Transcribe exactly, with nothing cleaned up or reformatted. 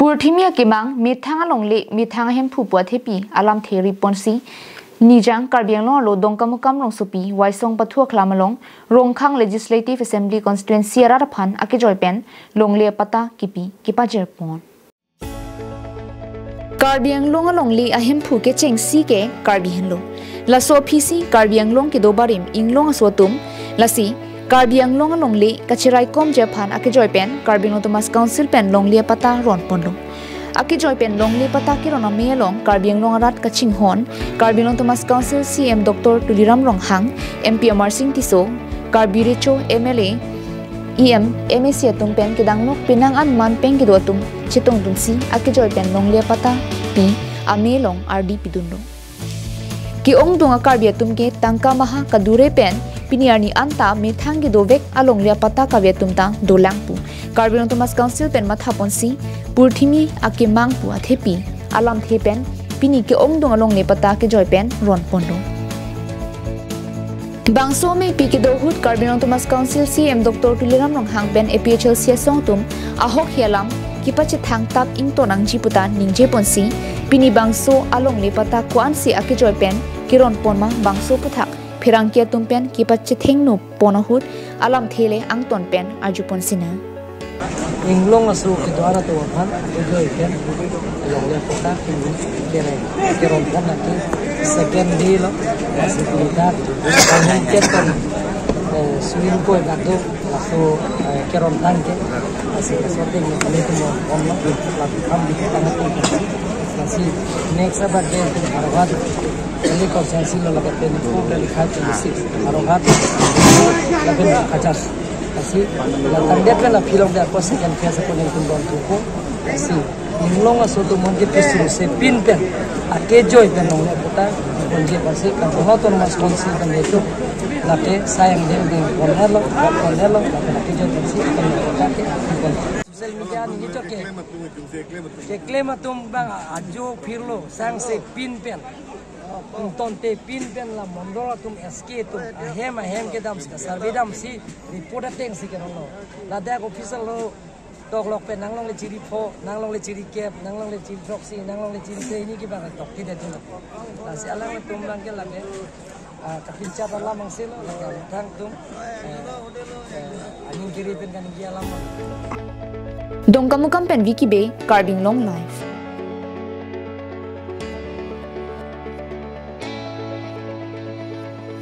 Purthimi akemang, methang alongle, methang ahemphu pu athepi alamthe riponsi, Nijang Karbi Anglong arlo Dongkamukam rongsopi Waisong Pathu Aklam along Rongkhang Legislative Assembly Constituency arat aphan akejoi pen longle apatta kipi kipajirpon. Karbi Anglong alongle ahemphu kechengsi ke Karbi henlo. Laso aphisi Karbi Anglong kedo barim inglong aso atum, lasi Karbi Anglong alongle kachiraikomji aphan akejoi pen Karbi Anglong Autonomous Council pen longle apatta ronponlo. Akejoi pen longle apatta keron amei along Karbi Anglong arat kachinghon, Karbi Anglong Autonomous Council C M Doctor Tuliram Ronghang, M P Amarsing Tisso, Karbi Recho M L A, E M, M A C atum pen kedang nok penang an man pen kedo atum chetongdunsi akejoi pen longle apatta pi amei along ardi pidunlo. Ke-ongdung a-Karbi atum ke tangka maha kadure pen pini arni anta methang kedovek alongle apatta kave atum ta dolang pu Karbi Anglong Autonomous Council pen mathaponsi purthimi akemang pu athepi alamthe pen pini ke-ongdung alongle apatta kejoi pen ronponlo. Bangso amei pi kedo ahut Karbi Anglong Autonomous Council C M Doctor Tuliram Ronghang pen A P H L C asong atum ahokhi alam kipachethang tap ington nangji puta ningjeponsi, pini bangso alongle apatta ko-ansi akejoi pen keronpon ma bangso aphuthak pherangke atum pen kipachethengno pon ahut alamthe le angton pen arjuponsinang. Inglong aso kedo arat atum aphan akejoi pen longle apatta kere keronpon nangji second day lo, lasi pini ta kami keton, eh, suin koi bak do laso, eh, kerontang ke, lasi laso ateng kami keronponlo, lapu kam di kita ngerti, lasi next abat ke atum arwat Delhi constituency lo lapen pen pu Delhi khai pen si arwat lapen kajas. Lasi la tangdet pen la philong de ako second phase ako nangtum don thupo. Lasi inglong aso atum mon ke pisru se pin pen akejoi pen longle apatta ponji apotsi Karbi Anglong Autonomous Council pen itu lake sayang ding ding ponhelo, ponhelo, lapen akejoi pensi pen lake pon. Social media ni chot ke keklem atum abang ajo phirlo sang se pin pen ingtonte pin pen la mondol atum S K atum ahem ahem kedam si survey damsi report atengsi keronglo. Ladak official lo toklok pen nanglongle chiri pho, nanglongle chiri kep, nanglongle chiri throksi, nanglongle chiri se ini kibang tok tidak tu. Lasi alanglitum abang ke lake, ah, kapinchat alam angse lo, lake methang atum, eh, eh, aning kiri pen kaningje alam. Dongkamukam pen Vicky Bey, Karbi Anglong Live.